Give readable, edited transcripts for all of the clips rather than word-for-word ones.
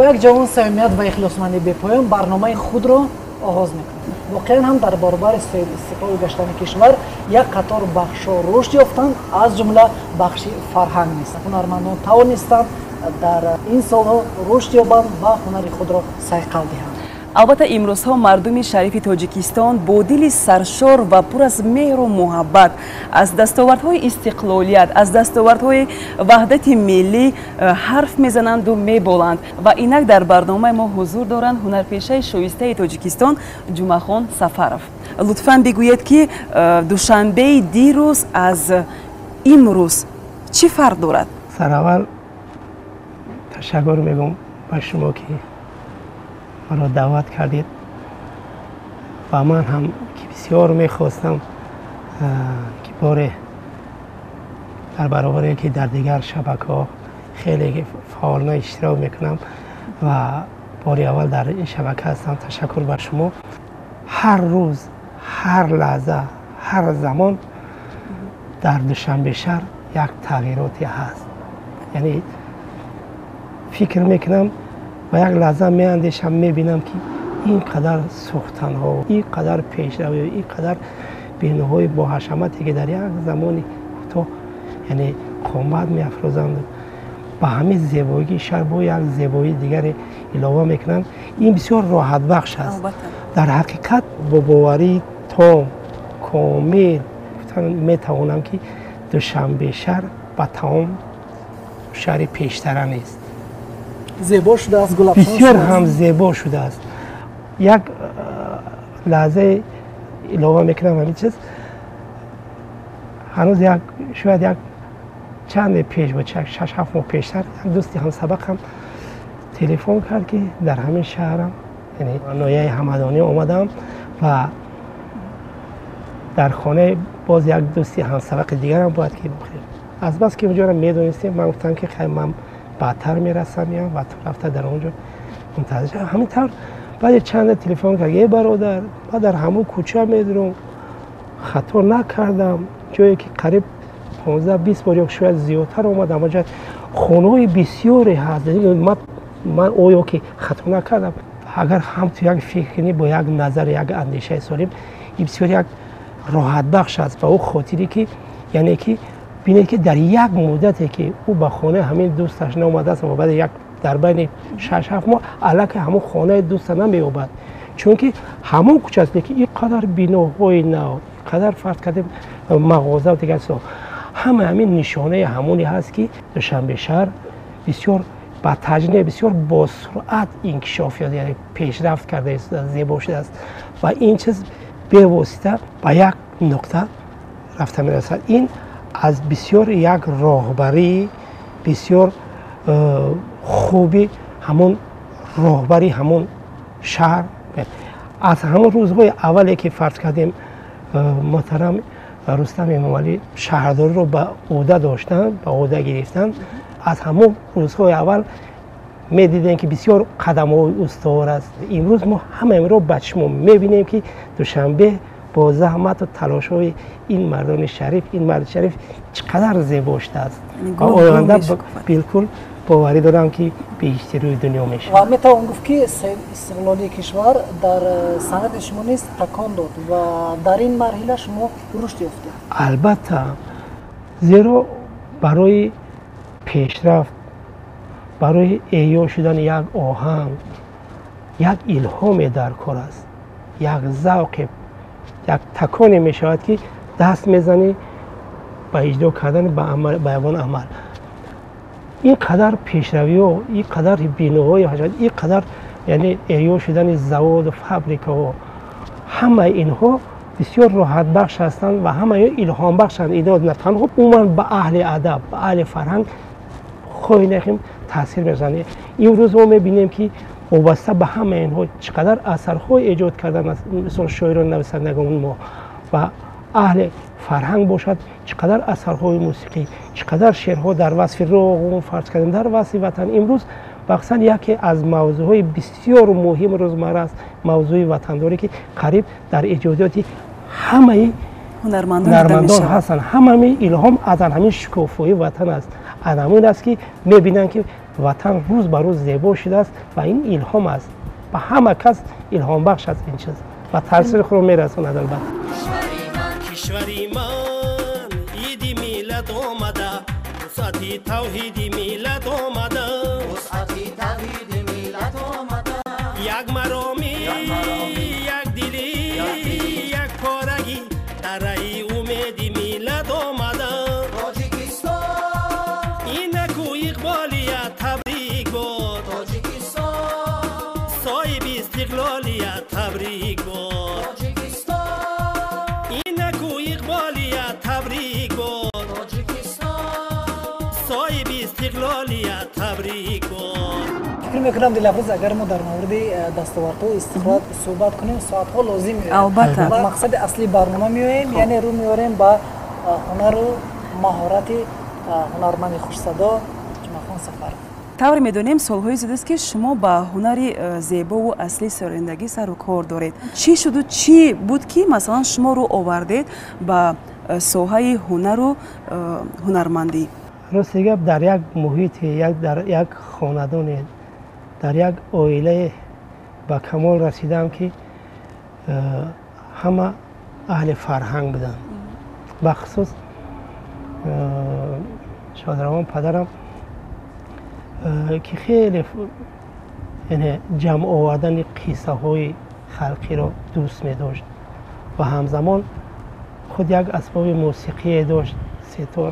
Бо як ҷавон самимият ва ихлосмандии бепоён барномаи худро оғоз мекунад. Воқеан ҳам дар баробари соҳибистиқлол гаштани кишвар як қатор бахшҳо рушд ёфтанд, аз ҷумла бахши фарҳанг низ. Ҳунармандон тавонистанд дар ин солҳо рушд ёбанд ва ҳунари худро сайқал диҳанд. Албатта, имрӯзҳо мардуми шарифи Тоҷикистон бо дили саршор ва пур аз меҳру муҳаббат аз дастовардҳои истиқлолият, аз дастовардҳои ваҳдати миллӣ ҳарф мезананду меболанд. Ва инак дар барномаи мо ҳузур доранд ҳунарпешаи шоистаи Тоҷикистон Ҷумъахон Сафаров. Лутфан бигӯед, ки Душанбеи дирӯз аз имрӯз чӣ фарқ дорад? Сараввал ташаккур мегӯм ба шумо, ки маро даъват кардед, ва ман ҳам ки бисёр мехостам, ки боре дар баробаре ки дар дигар шабакаҳо хеле фаъолона иштирок мекунам ва бори аввал дар ин шабака ҳастам. Ташаккур бар шумо. Ҳар рӯз, ҳар лаҳза, ҳар замон дар Душанбе шаҳр як тағйироте ҳаст. Яъне фикр мекунам ва як лаҳза меандешам, мебинам, ки ин қадар сохтанҳо, ин қадар пешравӣ, ин қадар биноҳои боҳашамате, ки дар як замони кӯтоҳ, яъне қомат меафрӯзанд, ба ҳамин зебоии шаҳр бо як зебоии дигаре илова мекунанд. Ин бисёр роҳатбахш аст. Дар ҳақиқат, бо боварии том комил метавонам, ки Душанбе шаҳр ба тамом шаҳри пештара нест. Зебо шудааст, гулафшон. Бисёр ҳам зебо шудааст. Як лаҳзаи илова мекунам ҳамин чиз. Ҳанӯз як, шояд як чанде пеш буд, 6-7 моҳ пештар, як дӯсти ҳамсабақам телефон кард, ки дар ҳамин шаҳрам, яъне ноҳияи Ҳамадонӣ омадам ва дар хонаи боз як дӯсти ҳамсабақи дигарам бояд ки бихӯрем. Азбас ки онҷоро медонистем, ман гуфтам, ки хай, ман баъдтар мерасам ва ту рафта дар он ҷо мунтазир шав. Ҳамин тавр баъди чанде телефон кард: «Е бародар, ман дар ҳамон кӯча медурам, хато накардам?» Ҷое ки қариб 15-20 бор ё шояд зиёдтар омадам, онҷа хонаҳои бисёре ҳаст. Ман оё ки хато накардам? Агар ҳам ту як фикр кунӣ, бо як назар, як андешаи солим, ин бисёр як роҳатбахш аст, ба ӯ хотире ки, яъне ки бинед, ки дар як муддате ки ӯ ба хонаи ҳамин дӯсташ наомадааст ва баъд як дар байни 6-7 моҳ аллакай ҳамон хонаи дӯста намеёбад, чунки ҳамон кӯча аст, лекин ин қадар биноҳои нав, қадар, фарз кардем, мағоза ва дигар чизҳо, ҳама ҳамин нишонаи ҳамоне ҳаст, ки Душанбе шаҳр бисёр ба таҷриба, бисёр бо суръат инкишоф ёфт, яъне пешрафт карда, зебо шудааст ва ин чиз бевосита ба як нуқта рафта мерасад. Ин аз бисёр як роҳбарии бисёр хуби ҳамон роҳбари ҳамон шаҳр аз ҳамон рӯзҳои аввале ки, фарз кардем, муҳтарам Рустам Эмомалӣ шаҳрдориро ба ӯҳда доштанд, ба ӯҳда гирифтанд, аз ҳамон рӯзҳои аввал медидем, ки бисёр қадамҳои устувор аст. Имрӯз мо ҳама имро ба чишмо мебинем, ки Душанбе бо заҳмату талошҳои ин мардони шариф, ин марди шариф чӣ қадар зебо шудааст ва оянда билкул боварӣ дорам, ки беҳишти рӯи дунё мешавад. Ва метавон гуфт, ки истиқлолии кишвар дар санъати шумо низ такон дод ва дар ин марҳила шумо рушд ёфтед. Албатта, зеро барои пешрафт, барои эҳё шудани як оҳанг як илҳоме дар кор аст, як завқе, як таконе мешавад, ки даст мезанӣ ба иҷро кардани ба ягон амал. Ин қадар пешравиҳо, ин қадар биноҳои, ин қадар, яъне эҳё шудани заводу фабрикаҳо, ҳамаи инҳо бисёр роҳатбахш ҳастанд ва ҳамаи илҳомбахшанд. Инҳо на танҳо умуман ба аҳли адаб, ба аҳли фарҳанг хоҳӣ нахоҳем таъсир мерасонанд. Имрӯз мо мебинем, ки вобаста ба ҳамаи инҳо чӣ қадар асарҳо эҷод кардан, мисол шоирон, нависандагони мо ва аҳли фарҳанг бошад, чӣ қадар асарҳои мусиқӣ, чӣ қадар шеърҳо дар васфи Роғун, фарз кардем, дар васфи ватан. Имрӯз бахсан яке аз мавзӯъҳои бисёр муҳим рӯзмарра аст, мавзӯи ватандорӣ, ки қариб дар эҷодиёти ҳамаи ҳунармандон ҳастанд. Ҳамаи илҳом аз ҳамин шукуфоии ватан аст, аз ҳамин аст, ки мебинанд, ки Ватан рӯз ба рӯз зебо шудааст ва ин илҳом аст, ба ҳама кас илҳомбахш аст ин чиз ва таъсири худро мерасонад. Албатта, кишвари ман, иди миллат омада, вусъати тавҳиди миллат омада, вусъати тавҳиди миллат омада, як маромӣ, як дилӣ, як порагӣ дар раҳи умеди миллат омада. Тоҷикистон, инаку иқболият табрик бод. Тоҷикистон, соҳиби истиқлолият табрик бод. Тоҷикистон, инаку иқболият табрик бод. Тоҷикистон, соҳиби истиқлолият табрик бод. Фикр мекунам, Дилафрӯз, агар мо дар мавриди дастовардҳои истиқлол суҳбат кунем, соатҳо лозим меояд. Албатта. Ба мақсади аслии барнома меоем, яъне рӯ меорем ба ҳунару маҳорати ҳунарманди хушсадо Ҷумъахон Сафаров. Тавре медонем, солҳои зиёд аст, ки шумо ба ҳунари зебову аслии сарояндагӣ сару кор доред. Чӣ шуду чӣ буд, ки масалан шумо рӯ овардед ба соҳаи ҳунару ҳунармандӣ? Рости гап, дар як муҳите, дар як хонадоне, дар як оилае ба камол расидам, ки ҳама аҳли фарҳанг буданд. Бахусус шодравон падарам, ки хеле яъне ҷамъ овардани қиссаҳои халқиро дӯст медошт ва ҳамзамон худ як асбоби мусиқие дошт, сетор,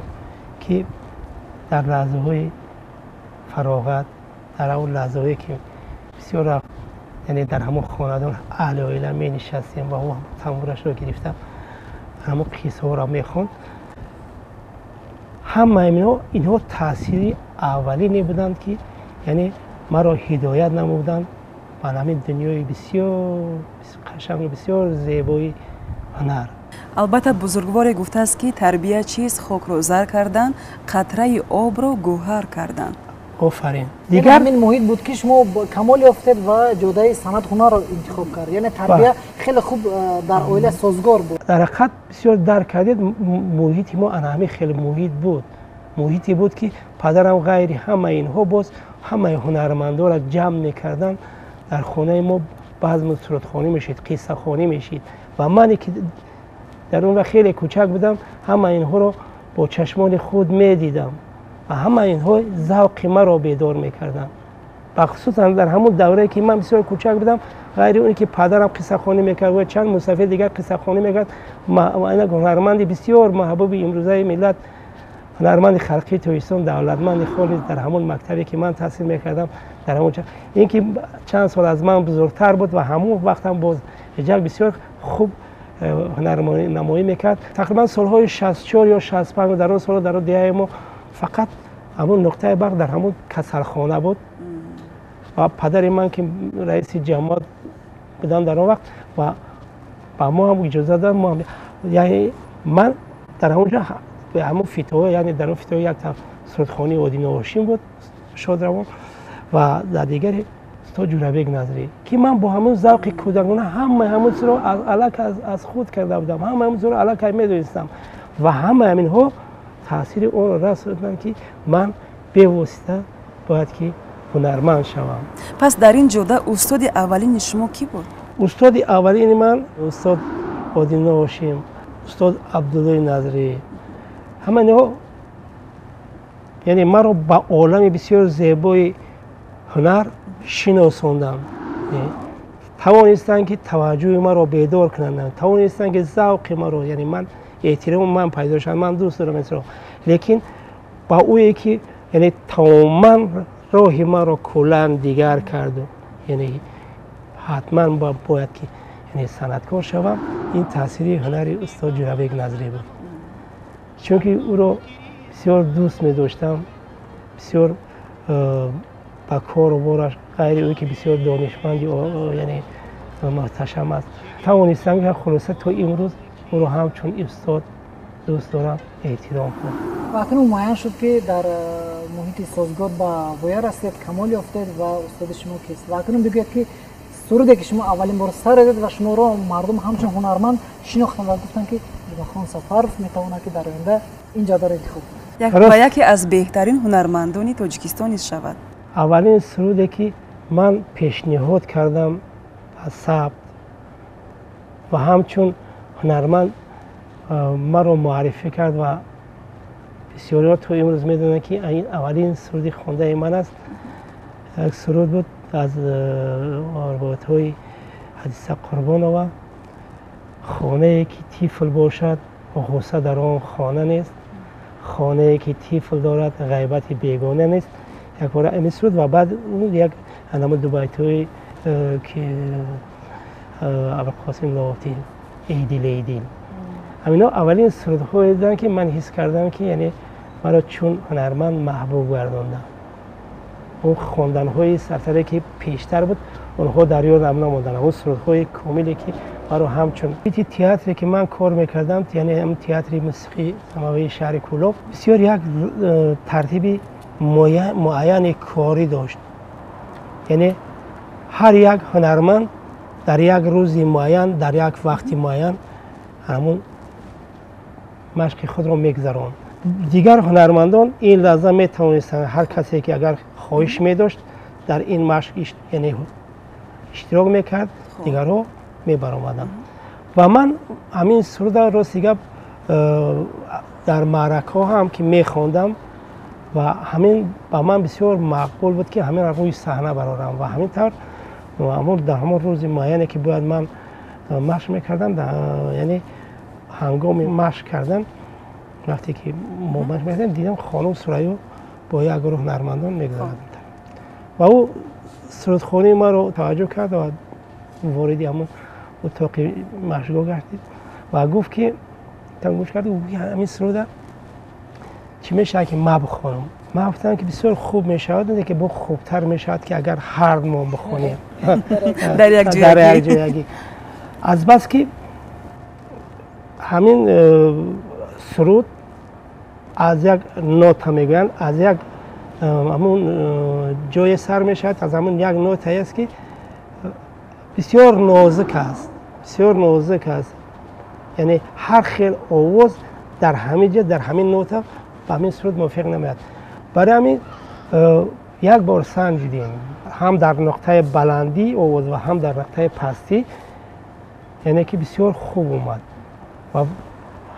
ки дар лаҳзаҳои фароғат, дар он лаҳзаҳое ки бисёр, яъне дар ҳамон хонадон аҳли оила менишастем ва ӯ тамбурашро гирифта ҳамон қиссаҳоро мехонд. Ҳамаи инҳо таъсири аввалине буданд, ки яъне маро ҳидоят намуданд ба ҳамин дунёи бисёр қашангу бисёр зебои ҳунар. Албатта, бузургворе гуфтааст, ки тарбия чист? Хокро зар кардан, қатраи обро гӯҳар кардан. Офарин. Дигар ҳамин муҳит буд, ки шумо камол ёфтед ва ҷодаи санъат ҳунарро интихоб кард, яъне тарбия хеле хуб дар оила созгор буд. Дар ҳақиқат, бисёр дарк кардед. Муҳити мо ана ҳамин хеле муҳит буд, муҳите буд, ки падарам ғайри ҳамаи инҳо боз ҳамаи ҳунармандонро ҷамъ мекарданд. Дар хонаи мо баъзму сурудхонӣ мешид, қиссахонӣ мешид ва мане ки дар он вақт хеле кӯчак будам, ҳамаи инҳоро бо чашмони худ медидам ва ҳамаи инҳо завқи маро бедор мекарданд. Бахусусан дар ҳамон даврае ки ман бисёр кӯчак будам, ғайри оне ки падарам қиссахонӣ мекард ва чанд мусафир дигар қиссахонӣ мекард, ҳунарманди бисёр маҳбуби имрӯзаи миллат, ҳунарманди халқии Тоҷикистон Давлатманди Холис, дар ҳамон мактабе ки ман таҳсил мекардам, дар ҳамон ин ки чанд сол аз ман бузургтар буд ва ҳамон вақтам боз ҷак бисёр хуб ҳунарнамоӣ мекард. Тақрибан солҳои 64 ё 65, дар он солҳо дар деҳаи мо фақат ҳамон нуқтаи барқ дар ҳамон касалхона буд ва падари ман, ки раиси ҷамоат буданд дар он вақт, ва ба мо ҳам иҷоза дод. Яъне ман дар ҳамон ҷо ҳамон фитоҳо, яъне дар он фитоҳо як сурудхонии Одино Ҳошим буд, шодравон, ва дар дигаре устод Ҷӯрабек Назрӣ, ки ман бо ҳамон завқи кӯдакона ҳамаи ҳамон чизро аллакай аз худ карда будам, ҳамаи ҳамон чизро аллакай медонистам ва ҳамаи ҳаминҳо таъсири онро расонданд, ки ман бевосита бояд ки ҳунарманд шавам. Пас дар ин ҷода устоди аввалини шумо кӣ буд? Устоди аввалини ман устод Одино Ҳошим, устод Абдуллои Назрӣ. Ҳама инҳо яъне маро ба олами бисёр зебои ҳунар шиносонданд, тавонистанд, ки таваҷҷӯҳи маро бедор кунанд, тавонистанд, ки завқи маро, яъне ман эҳтироми ман пайдо шуд, ман дӯст дорам инро. Лекин ба ӯе ки яъне тамоман роҳи маро куллан дигар карду, яъне ҳатман бояд ки яъне санъаткор шавам, ин таъсири ҳунари устод Ҷӯрабек Назрӣ буд, чунки ӯро бисёр дӯст медоштам, бисёр ба кору бораш, ғайри ӯ ки бисёр донишманди, яъне муҳташам аст, тавонистам ки хулоса то имрӯз ӯро ҳамчун устод дӯст дорам, эҳтиром кунам. Ва акнун муайян шуд, ки дар муҳити созгор ба воя расидед, камол ёфтед ва устоди шумо кист. Ва акнун бигӯед, ки суруде ки шумо аввалин бор сар додед ва шуморо мардум ҳамчун ҳунарманд шинохтанд ва гуфтанд, ки Ҷумъахон Сафаров метавонад, ки дар оянда ин ҷодаро интихоб кунад. Ва яке аз беҳтарин ҳунармандони Тоҷикистон низ шавад. Аввалин суруде ки ман пешниҳод кардам аз сабт ва ҳамчун ҳунарманд маро муаррифӣ кард ва бисёриҳо то имрӯз медонанд, ки ин аввалин суруди хондаи ман аст. Як суруд буд аз рубоиятҳои Ҳадиса Қурбонова: хонае ки тифл бошад, ғусса дар он хона нест, хонае ки тифл дорад, ғайбати бегона нест. Якбора ҳамин суруд ва баъд як ҳамон дубайтҳои ки Абулқосим Лоҳутӣ, «Эй дил, эй дил». Ҳамино аввалин сурудҳое буданд, ки ман ҳис кардам, ки яъне маро чун ҳунарманд маҳбуб гардонданд. Он хонданҳои сартаре ки пештар буд, онҳо дар ёдам намонданд. Он сурудҳои комиле ки маро ҳамчун театре ки ман кор мекардам, яъне ҳам театри мусиқии самавии шаҳри Кӯлоб, бисёр як тартиби муайяни корӣ дошт. Яъне ҳар як ҳунарманд дар як рӯзи муайян, дар як вақти муайян ҳамун машқи худро мегузаронд. Дигар ҳунармандон ин лаҳза метавонистанд, ҳар касе ки агар хоҳиш медошт, дар ин машқ, яъне, иштирок мекард, дигарҳо мебаромаданд. Ва ман ҳамин суруда, рости гап, дар маъракаҳо ҳам ки мехондам ва ҳамин ба ман бисёр маъқул буд, ки ҳамин рӯи саҳна барорам. Ва ҳамин тавр дар ҳамон рӯзи муайяне ки бояд ман машқ мекардам, яъне ҳангоми машқ кардан, вақте ки мо машқ мекардем, дидам хонум Сурайё бо як гурӯҳ ҳунармандон мегузарад ва ӯ сурудхонии маро таваҷҷӯҳ кард ва вориди ҳамон утоқи машқгоҳ гардид ва гуфт ки гӯш кард, ҳамин суруда чӣ мешавад ки ма бихонам? Ман гуфтам ки бисёр хуб мешавад, ки бо хубтар мешавад, ки агар ҳар мо бихонем дар як ҷоягӣ. Азбаски ҳамин суруд аз як нота мегӯянд, аз як ҳамун ҷое сар мешавад, аз ҳамун як нотае аст, ки бисёр нозук аст, бисёр нозук аст. Яъне ҳар хел овоз дар ҳамин ҷо, дар ҳамин нота ба ҳамин суруд мувофиқ намеояд. Барои ҳамин як бор санҷидем, ҳам дар нуқтаи баландии овоз ва ҳам дар нуқтаи пастӣ, яъне ки бисёр хуб омад. Ва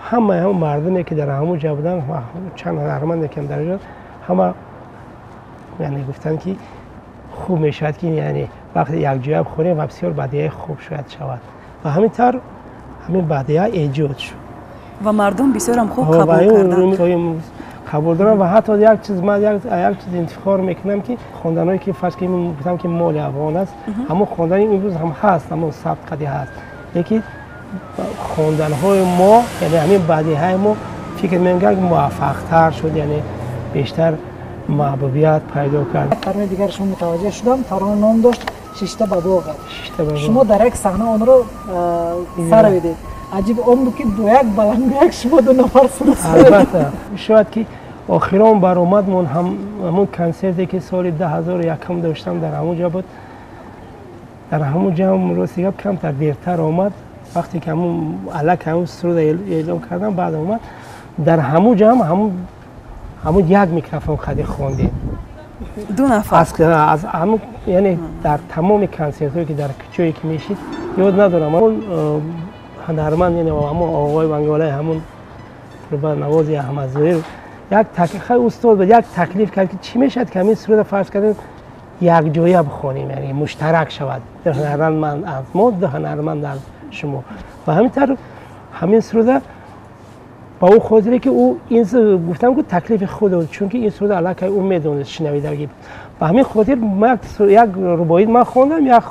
ҳамаи ҳамон мардуме ки дар ҳамон ҷо буданд ва чанд ҳунарманде ки дар ҷо, ҳама, яъне, гуфтанд, ки хуб мешавад, ки яъне вақте якҷоя бихонем ва бисёр бадияи хуб шояд шавад. Ва ҳамин тавр ҳамин бадия эҷод шуд. Ва мардум бисёрам хуб қабул карданд, қабул дорам. Ва ҳатто як чиз, ман як чиз интихор мекунам, ки хонданое ки фарз ки гуфтам, ки моли афғон аст, ҳамон хондани имрӯз ҳам ҳаст, ҳамон сабт қади ҳаст, лекин хонданҳои мо, яъне ҳамин бадиҳаи мо, фикр мекунам, муваффақтар шуд, яъне бештар маҳбубият пайдо кард. Таронаи дигар шумо мутаваҷҷеҳ шудам, тарона ном дошт «Шишта ба боғат». Шумо дар як саҳна онро саровидед. Аҷиб он буд, ки бо як баландгӯяк шумо ду нафар суруд. Албатта, шояд ки охирон баромадмон ҳамон консерте ки соли 2001 доштам, дар ҳамон ҷо буд. Дар ҳамон ҷо ҳам, рости гап, камтар дертар омад. Вақте ки ҳамон аллакай ҳамон суруда эълон кардам, баъд омад. Дар ҳамон ҷо ҳам ҳамон як микрофон қади хондем. Ду нафар. Аз ҳамон, яъне дар тамоми консертҳое ки дар ҷое ки мешид, ёд надорам, ҳамон ҳунарманд, яъне ҳамон оғои ванголаи, ҳамон навози Аҳмадзоҳир, як устод буд, як таклиф кард, ки чӣ мешавад, ки ҳамин суруда, фарз кардем, якҷоя бихонем, яъне муштарак шавад, ду ҳунарманд аз мо, ду ҳунарманд аз шумо. Ва ҳамин тавр ҳамин суруда ба ӯ хотире ки ӯ ин гуфтам, ки таклифи худ, чунки ин суруда аллакай ӯ медонист, шунавидагӣ. Ба ҳамин хотир як рубоӣ ман хондам, як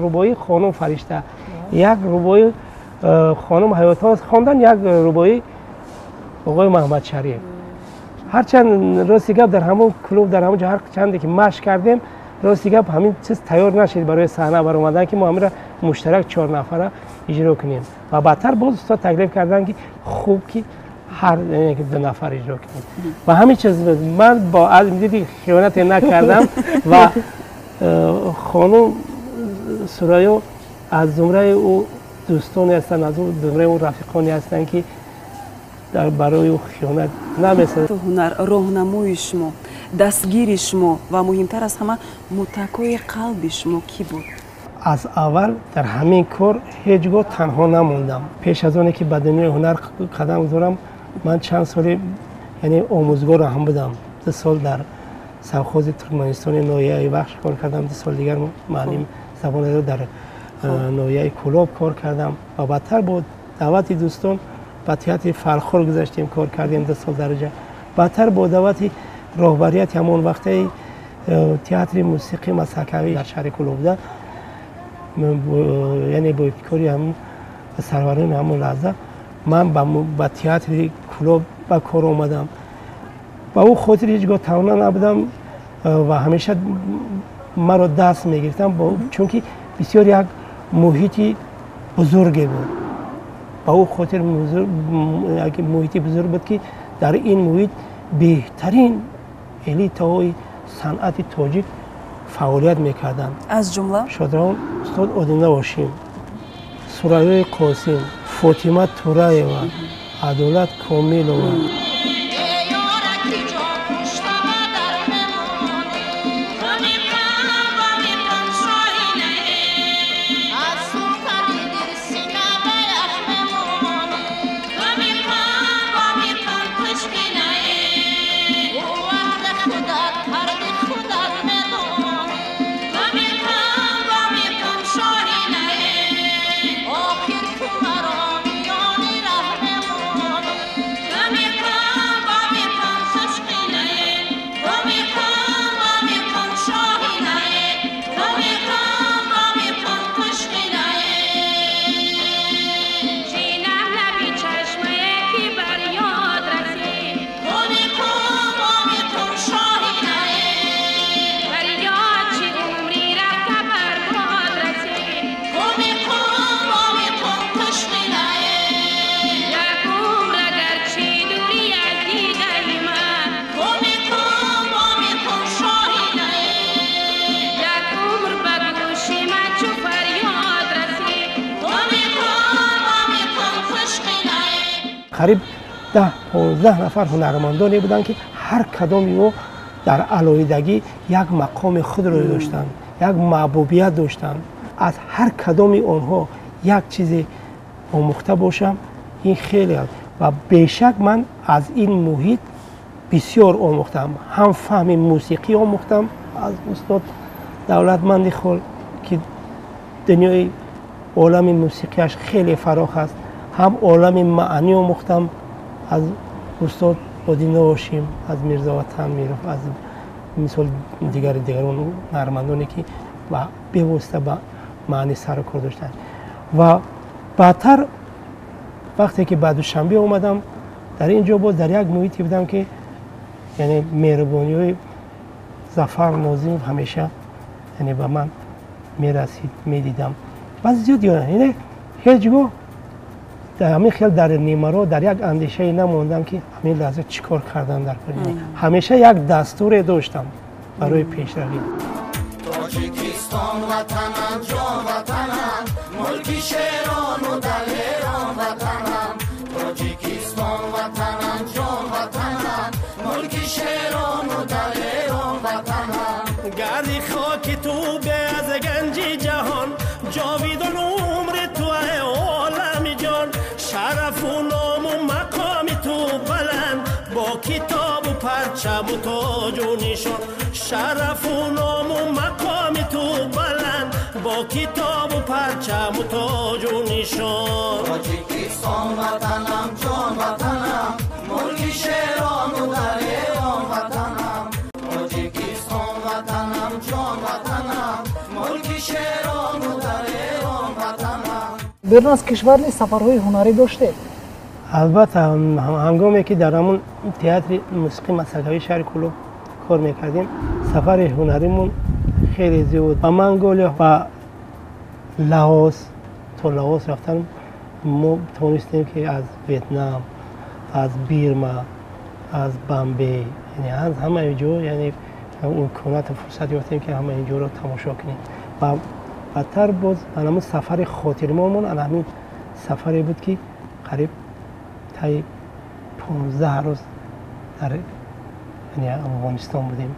рубоии хонум Фаришта, як рубоии хонум Ҳаётҳо хондан, як рубоии оғои Маҳмадшариф. Ҳарчанд, рости гап, дар ҳамон клуб, дар ҳамон ҷо ҳар чанде ки машқ кардем, рости гап, ҳамин чиз тайёр нашид барои саҳна баромадан, ки мо ҳаминро муштарак чор нафара иҷро кунем. Ва баъдтар боз устод таклиф карданд, ки хуб, ки ҳар ду нафар иҷро кунем. Ва ҳамин чиз ман бо азм диди хиёнате накардам. Ва хонум Сурайё аз зумраи ӯ дӯстоне ҳастанд, аз зумраи ӯ рафиқоне ҳастанд, ки барои ӯ хиёнат намесозад. Ҳунар роҳнамои шумо Дастгири шумо ва муҳимтар аз ҳама муттакои қалби шумо кӣ буд? Аз аввал дар ҳамин кор ҳеҷ гоҳ танҳо намондам. Пеш аз оне ки ба дунёи ҳунар қадам гузорам, ман чанд соли, яъне, омӯзгор ҳам будам. 2 сол дар совхози Туркманистони ноҳияи Вахш кор кардам, 2 соли дигар муаллим забон дар ноҳияи Кӯлоб кор кардам ва баъдтар бо даъвати дӯстон ба театри Фархор гузаштем, кор кардем 2 сол дараҷа. Баъдтар бо даъвати роҳбарияти ҳамон вақтаи театри мусиқӣ масакавӣ дар шаҳри Кӯлоб буда, яъне бо ибтикори ҳамон сарварони ҳамон лаҳза ман ба театри Кӯлоб ба кор омадам. Ба ӯ хотир ҳеҷ гоҳ танҳо набудам ва ҳамеша маро даст мегирифтам, чунки бисёр як муҳити бузурге буд. Ба ӯ хотир як муҳити бузург буд, ки дар ин муҳит беҳтарин элитаҳои санъати тоҷик фаъолият мекарданд. Аз ҷумла? Шодравон устод Одина Ҳошим, Сурайёи Қосим, Фотима Тураева, Адолат Комилова. Қариб 10-15 нафар ҳунармандоне буданд, ки ҳар кадоми ӯ дар алоҳидагӣ як мақоми худро доштанд, як маҳбубият доштанд. Аз ҳар кадоми онҳо як чизе омӯхта бошам, ин хеле аст. Ва бешак ман аз ин муҳит бисёр омӯхтам. Ҳам фаҳми мусиқӣ омӯхтам аз устод Давлатманди Хол, ки дунёи олами мусиқиаш хеле фарох аст, ҳам олами маънӣ омӯхтам аз устод Одина Ҳошим, аз Мирзоватан Миров, аз мисол дигари дигарон ҳунармандоне, ки бевосита ба маънӣ сару кор доштанд. Ва баъдтар вақте ки ба Душанбе омадам, дар ин ҷо боз дар як муҳите будам, ки яъне меҳрубониҳои Зафар Нозимов ҳамеша, яъне, ба ман мерасид, медидам. Баъз зиёд, яъне, ҳеҷ гоҳ ҳамин хел дар нимаро дар як андешае намондам, ки ҳамин лаҳза чӣ кор кардан дар кор. Ҳамеша як дастуре доштам барои пешравӣ. Тоҷикистон ватанам, ҷон ватанам, мулки шерону далерон ватанам. Тоҷикистон ватанам, ҷон ватанам, мулки шерону далерон ватанам. Гарди хоки ту бе аз ганҷи ҷаҳон, ҷовидон умри ту эй олами ҷон. Шарафу ному мақоми ту баланд, бо китобу парчаму тоҷу нишон. Шарафу ному мақоми ту баланд, бо китобу парчаму тоҷу нишон. Тоҷикистон ватанам, ҷон ватанам, мулки шерону далерон ватанам. Тоҷикистон ватанам, ҷон ватанам, мулки шерону далерон ватанам. Берун аз кишвар низ сафарҳои ҳунарӣ доштед? Албатта, ҳангоме ки дар ҳамон театри мусиқии масакавии шаҳри Кӯлоб кор мекардем, сафари ҳунаримон хеле зиёд буд. Ба Монголия, ба Лаос, то Лаос рафтан мо тавонистем, ки аз Ветнам, аз Бирма, аз Бомбей, яъне аз ҳамаи ҷо, яъне имконату фурсат ёфтем, ки ҳамаи ин ҷоро тамошо кунем. Ва баъдтар боз ҳамун сафари хотирмонмон ана ҳамин сафаре буд, ки қариб таи 15 рӯз дар Яъне Афғонистон будем,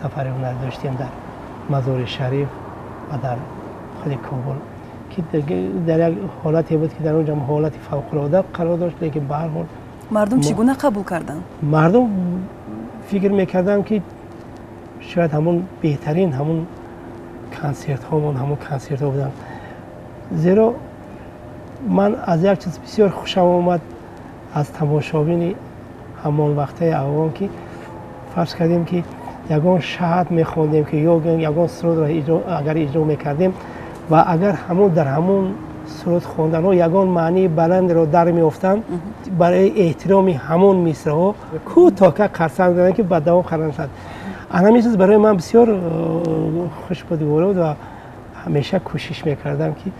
сафари ҳунар доштем дар Мазори Шариф ва дар худи Кобул, ки дар як ҳолате буд, ки дар онҷо ҳолати фавқулода қарор дошт, лекин ба ҳар ҳол мардум чӣ гуна қабул карданд? Мардум фикр мекарданд, ки шояд ҳамон беҳтарин ҳамон консертҳомон ҳамон консертҳо буданд. Зеро ман аз як чиз бисёр хушам омад аз тамошобини ҳамон вақтаи афғон, ки фарз кардем, ки ягон шаҳат мехондем, ки ё ягон сурудро агар иҷро мекардем ва агар ҳамон дар ҳамон суруд хонданҳо ягон маънии баландро дар меёфтанд, барои эҳтироми ҳамон мисраҳо кӯтоҳка қарсанг заданд, ки ба давом қаран шуд. Ҳамин чиз барои ман бисёр хуш буд ва ҳамеша кӯшиш мекардам, ки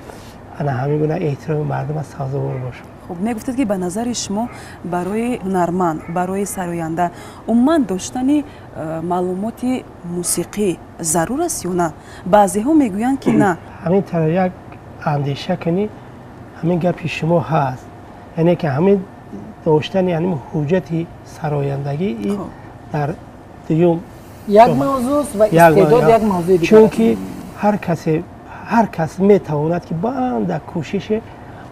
ана ҳамин гуна эҳтироми мардум аз сазовор бошам. Хуб, мегуфтед, ки ба назари шумо барои ҳунарманд, барои сароянда умуман доштани маълумоти мусиқӣ зарур аст ё на? Баъзеҳо мегӯянд, ки на. Ҳамин тавр як андеша кунӣ, ҳамин гапи шумо ҳаст, яъне ки ҳамин доштани ҳамин ҳуҷҷати сарояндагӣ дар дуюм як мавзӯст ва истеъдод як мавзӯи дигар. Чунки ҳар касе, ҳар кас метавонад, ки ба андак кӯшише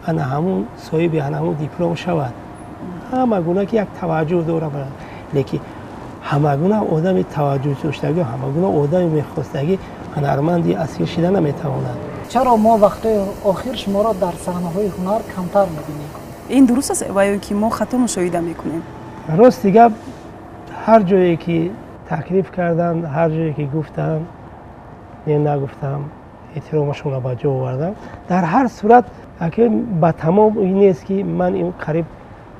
ана ҳамун соҳиби ана ҳамун диплом шавад. Ҳама гуна ки як таваҷҷӯҳ дорад, лекин ҳама гуна одами таваҷҷӯҳ доштагӣ, ҳама гуна одами мехостагӣ ҳунарманди асил шида наметавонад. Чаро мо вақтҳои охир шуморо дар саҳнаҳои ҳунар камтар мебинем? Ин дуруст аст ва ё ки мо хато мушоҳида мекунем? Рости гап, ҳар ҷое ки таклиф карданд, ҳар ҷое ки гуфтанд, не нагуфтам, эҳтиромашонро ба ҷо овардам. Дар ҳар сурат ба тамом ин нест, ки ман ин қариб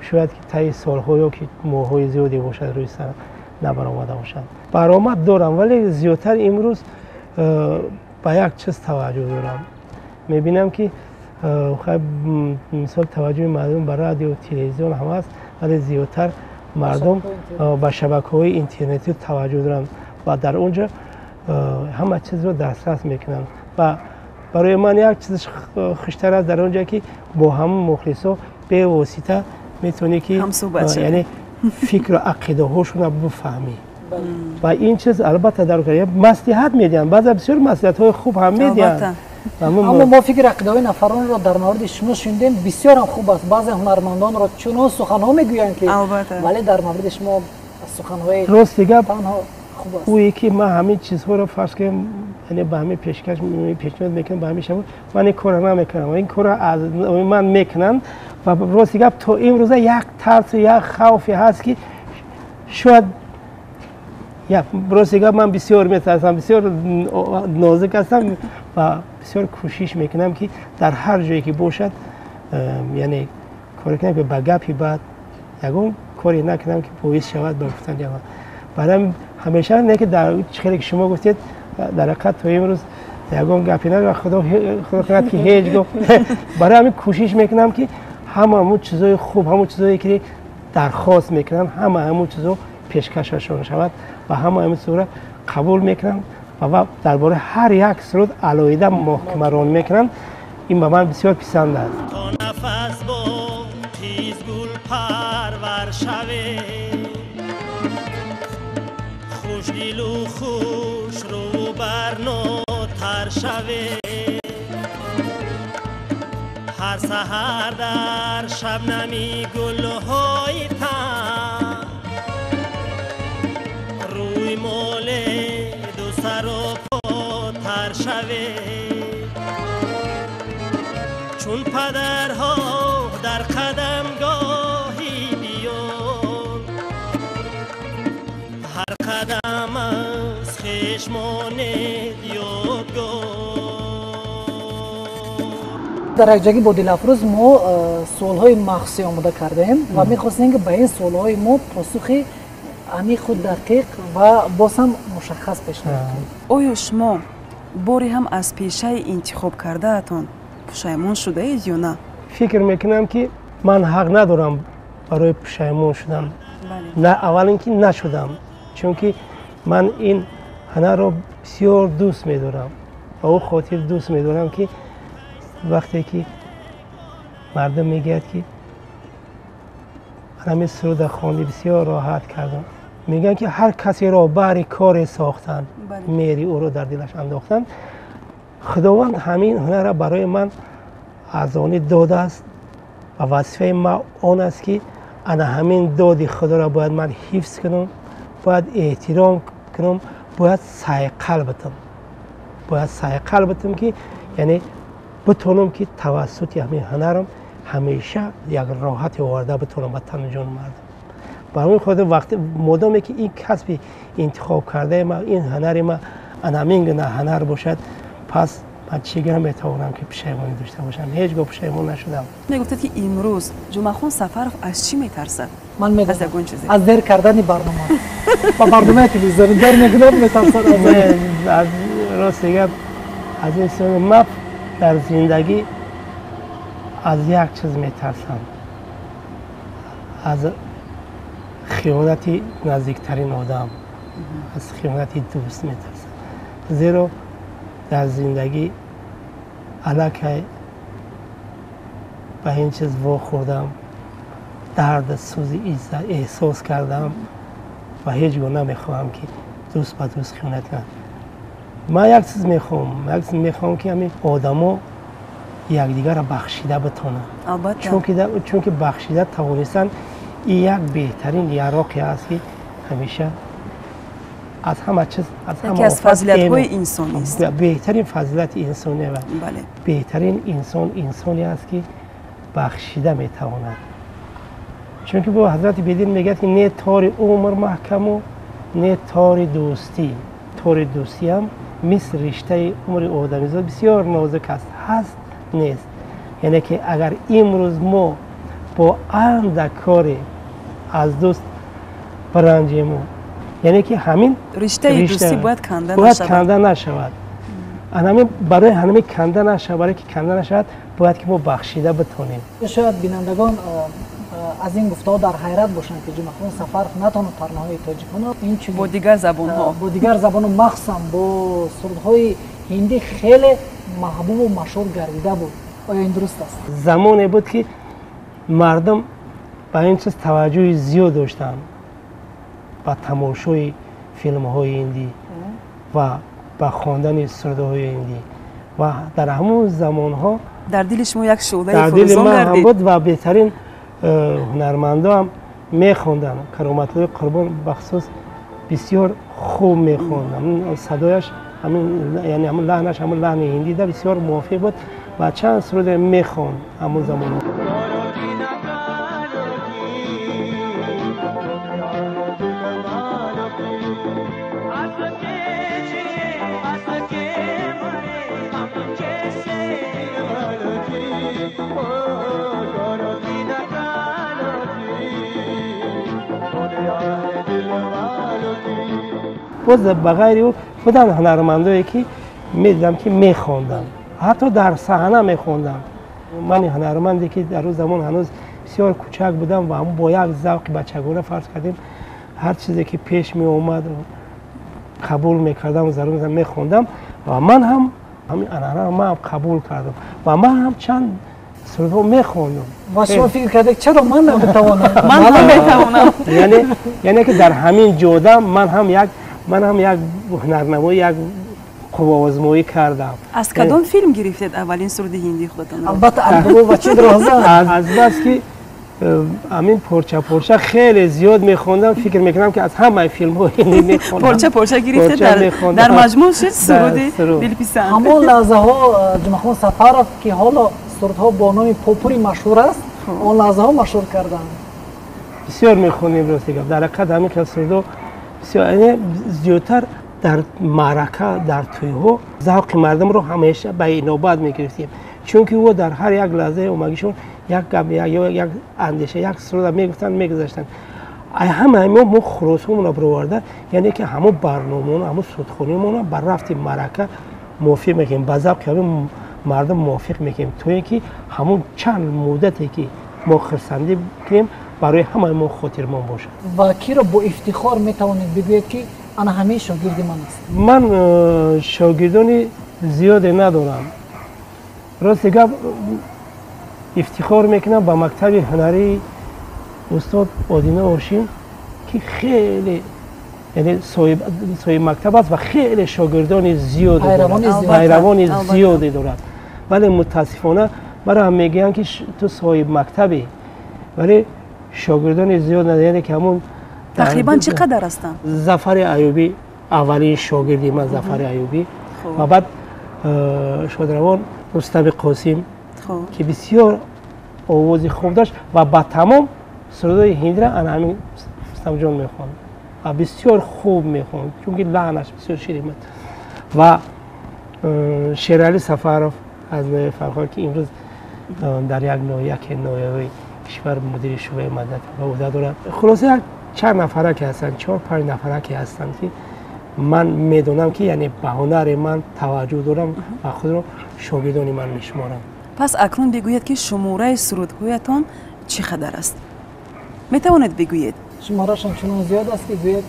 шояд ки таи солҳо ё ки моҳҳои зиёде бошад, рӯи саҳна набаромада бошад. Баромад дорам, вале зиёдтар имрӯз ба як чиз таваҷҷӯҳ дорам. Мебинам, ки мисол таваҷҷӯҳи мардум ба радио, телевизион ҳам аст, вале зиёдтар мардум ба шабакаҳои интернетӣ таваҷҷӯҳ доранд ва дар он ҷо ҳама чизро дастрас мекунанд. Ва барои ман як чиз хуштар аст дар он ҷо, ки бо ҳамон мухлисо бевосита метавонӣ, ки яъне фикру ақидаҳошонро бифаҳмӣ. Ва ин чиз албатта дар маслиҳат медиҳанд, баъза бисёр маслиҳатҳои хуб ҳам медиҳанд. Аммо мо фикри ақидаҳои нафаронро дар мавриди шумо шунидем, бисёрам хуб аст. Баъзе ҳунармандонро чунон суханҳо мегӯянд, ки вале дар мавриди шумо суханҳои Рости гап, танҳо хуб аст. Ӯе ки ман ҳамин чизҳоро, фарз кунем, яъне ба ҳамин пешкаш пешниҳод мекунам, ба ҳамин шаб ман ин корро намекунам, ин корро аз ман мекунанд. Ва рости гап, то имрӯза як тарсу як хавфе ҳаст, ки шояд, рости гап, ман бисёр метарсам, бисёр нозук ҳастам ва бисёр кӯшиш мекунам, ки дар ҳар ҷое ки бошад, яъне коре кунам, ки ба гапи бад ягон коре накунам, ки боис шавад ба гуфтан. Барои ҳамеша не ки дар хеле ки шумо гуфтед, дар ҳақиқат то имрӯз ягон гапе на, худо худо кунад, ки ҳеҷ гоҳ. Барои ҳамин кӯшиш мекунам, ки ҳама ҳамун чизои хуб, ҳамун чизое ки дархост мекунанд, ҳама ҳамун чизо пешкашашон шавад ва ҳама ҳамин чизоро қабул мекунам ва дар бораи ҳар як суруд алоҳида муҳокимаронӣ мекунам. Ин ба ман бисёр писанд аст. То нафас боқист, гул парвар шаве, хушдилу хушрӯ барнотар шаве. Ҳар саҳар дар шабнами гулҳои тан рӯй моле ду сару потар шаве. Чун падарҳо дар қадамгоҳи диёр, ҳар қадам аз хеш монед ёдгор. Дар якҷагӣ бо Дилафрӯз мо суолҳои махсусе омода кардаем ва мехостем, ки ба ин суолҳои мо посухи амиқу дақиқ ва боз ҳам мушаххас пешниҳод кунем. Оё шумо боре ҳам аз пешаи интихоб кардаатон пушаймон шудаед ё на? Фикр мекунам, ки ман ҳақ надорам барои пушаймон шудан. На, аввал ин ки нашудам, чунки ман ин ҳунарро бисёр дӯст медорам. Ба ӯ хотир дӯст медорам, ки вақте ки мардум мегӯяд, ки ҳамин суруда хондӣ, бисёр роҳат кардам. Мегӯянд, ки ҳар касеро баҳри коре сохтанд, меҳри ӯро дар дилаш андохтанд. Худованд ҳамин ҳунарро барои ман аз онӣ додааст ва вазифаи ман он аст, ки ана ҳамин доди худоро бояд ман ҳифз кунам, бояд эҳтиром кунам, бояд сайқал битам, бояд сайқал битам, ки яъне битонам, ки тавассути ҳамин ҳунарам ҳамеша як роҳате оварда битонам ба тану ҷони мардум. Ба ҳамин хотир вақте модоме ки ин касби интихоб кардаи ман, ин ҳунари ман ана ҳамин гуна ҳунар бошад, пас ман чӣ гуна метавонам, ки пушаймонӣ дошта бошам? Ҳеҷ гоҳ пушаймон нашудам. Мегуфтед, ки имрӯз Ҷумъахон Сафаров аз чӣ метарсад? Ман медонам, аз дер кардани барнома ба барномаи телевизионӣ дер мекунад, метарсад. Аз рости гап, аз ин суни ман дар зиндагӣ аз як чиз метарсам: аз хиёнати наздиктарин одам, аз хиёнати дӯст метарсам, зеро дар зиндагӣ аллакай ба ин чиз вохӯрдам, дард сӯзи эҳсос кардам ва ҳеҷ гоҳ намехоҳам, ки дӯст ба дӯст хиёнат кунад. Ман як чиз мехоҳам, як чиз мехоҳам, ки ҳамин одамо якдигарро бахшида битонанд, чунки бахшида тавонистан ин як беҳтарин яроқе аст, ки ҳамеша аз ҳама чиз, аз ҳама аз фазилатҳои инсонист. Беҳтарин фазилати инсони ва беҳтарин инсон инсоне аст, ки бахшида метавонад, чунки бо ҳазрати Бедил мегӯяд, ки не тори умр маҳкаму не тори дӯстӣ. Тори дӯстиам мисли риштаи умри одамизод бисёр нозук аст, ҳаст нест. Яъне ки агар имрӯз мо бо андак коре аз дӯст биранҷему, яъне ки ҳамин риштаи дӯстӣ бояд канда бояд канда нашавад. Анамин барои ҳамин канда нашавад, барои ки канда нашавад, бояд ки мо бахшида битонем. Шояд бинандагон аз ин гуфтаҳо дар ҳайрат бошанд, ки Ҷумъахон Сафаров на танҳо таронаҳои тоҷикона, инчунин бо дигар забонҳо, бо дигар забонҳо, махсусан бо сурудҳои ҳиндӣ хеле маҳбубу машҳур гардида буд. Оё ин дуруст аст? Замоне буд, ки мардум ба ин чиз таваҷҷӯҳи зиёд доштанд, ба тамошои филмҳои ҳиндӣ ва ба хондани сурудҳои ҳиндӣ, ва дар ҳамон замонҳо дар дили шумо як шӯълаи дар дили фурӯзон ман ҳам гардид. Буд ва беҳтарин ҳунармандоам мехонданд. Кароматуллои Қурбон бахусус бисёр хуб мехонд. Садояш ҳамин, яъне ҳамон лаҳнаш, ҳамон лаҳни ҳиндида бисёр мувофиқ буд ва чанд суруде мехонд ҳамон замонҳо. Боз ба ғайри ӯ буданд ҳунармандое, ки медидам, ки мехонданд, ҳатто дар саҳна мехонданд. Ман ҳунарманде, ки дар он замон ҳанӯз бисёр кӯчак будам ва бо як завқи бачагона, фарз кардем, ҳар чизе ки пеш меомад, қабул мекардам, зарур мехондам, ва ман ҳам ҳамин анъанаро ман ҳам қабул кардам ва ман ҳам чанд сурудҳо мехондам. Ва шумо фикр кардед, чаро ман наметавонам? Ман ҳам метавонам. Яъне ки дар ҳамин ҷода ман ҳам як ҳунарнамоӣ, як қувваозмоӣ кардам. Аз кадом филм гирифтед аввалин суруди ҳиндии худатонро? Албатта, Албо ва чӣ роза. Аз бас ки ҳамин порча порча хеле зиёд мехондам, фикр мекунам, ки аз ҳамаи филмҳои ҳиндӣ мехондам. Порча порча гирифтед, дар маҷмӯъ шуд суруди дилписанд. Ҳамон лаҳзаҳо Ҷумъахон Сафаров, ки ҳоло сурудҳо бо номи Попури машҳур аст, он лаҳзаҳо машҳур карданд. Бисёр мехонем, рости гап, дар ҳақиқат ҳамин хел сурудҳо бисёр, яъне зиёдтар дар маърака, дар тӯйҳо завқи мардумро ҳамеша ба инобат мегирифтем, чунки ӯ дар ҳар як лаҳзаи омагишон як гап, як андеша, як суруда мегуфтанд, мегузаштанд. Ҳама мо хулосаомонро бироварда, яъне ки ҳамон барномаоно, ҳамон сурудхониамонро ба рафти маърака мувофиқ мекунем, ба завқи ҳамин мардум мувофиқ мекунем, то ин ки ҳамон чанд муддате, ки мо хурсандӣ кунем, барои ҳамаи мо хотирмон бошад. Ва киро бо ифтихор метавонед бигӯед, ки ана ҳамин шогирди ман аст? Ман шогирдони зиёде надорам, рости гап. Ифтихор мекунам ба мактаби ҳунарии устод Одина Ошим, ки хеле яъне соҳиби мактаб аст ва хеле шогирдони зиёде дорад, пайравони зиёде дорад. Вале мутаассифона маро ҳам мегӯянд ки ту соҳиби мактабӣ, вале шогирдони зиёд надорӣ. Яъне ки ҳамон тақрибан чӣ қадар ҳастанд? Зафари Аюбӣ аввалин шогирди ман, Зафари Аюбӣ, ва баъд шодравон Рустами Қосим ки бисёр овози хуб дошт ва ба тамом сурудҳои ҳиндира ана ҳамин Рустамҷон мехонд ва бисёр хуб мехонд, чунки лаҳнаш бисёр ширин буд. Ва Шерали Сафаров аз ноҳияи Фархор ки имрӯз дар як ноҳия, яке ноҳияҳои кишвар мудири шӯъбаи маданият ба уҳда дорад. Хулоса як чанд нафара ки ҳастанд, 4-5 нафара ки ҳастанд ки ман медонам ки яъне ба ҳунари ман таваҷҷӯҳ дорам ва худро шогирдони ман мешуморам. Пас акнун бигӯед ки шумораи сурудҳоятон чӣ қадар аст? Метавонед бигӯед? Шуморашон чунон зиёд аст ки гӯед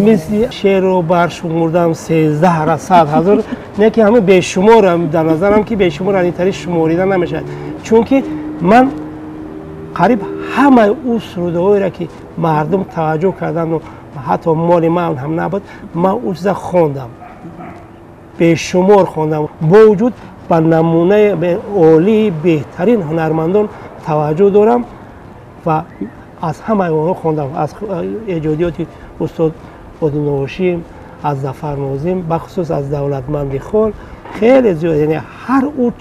мисли шеърро баршумурдам 13 ҳазор, не ки ҳамин бешуморам, дар назарам ки бешумор ин тариқ шуморида намешавад, чунки ман қариб ҳамаи ӯ сурудҳоеро ки мардум таваҷҷӯҳ карданд ва ҳатто моли ман ҳам набуд, ман ӯ чиза хондам, бешумор хондам. Бо вуҷуд ба намунаи олии беҳтарин ҳунармандон таваҷҷӯҳ дорам ва аз ҳамаи онҳо хондам, аз эҷодиёти устод Одиноҳошим, аз Зафар Нозим, бахусус аз Давлатманди Хол хеле зиёд. Яъне ҳар ӯ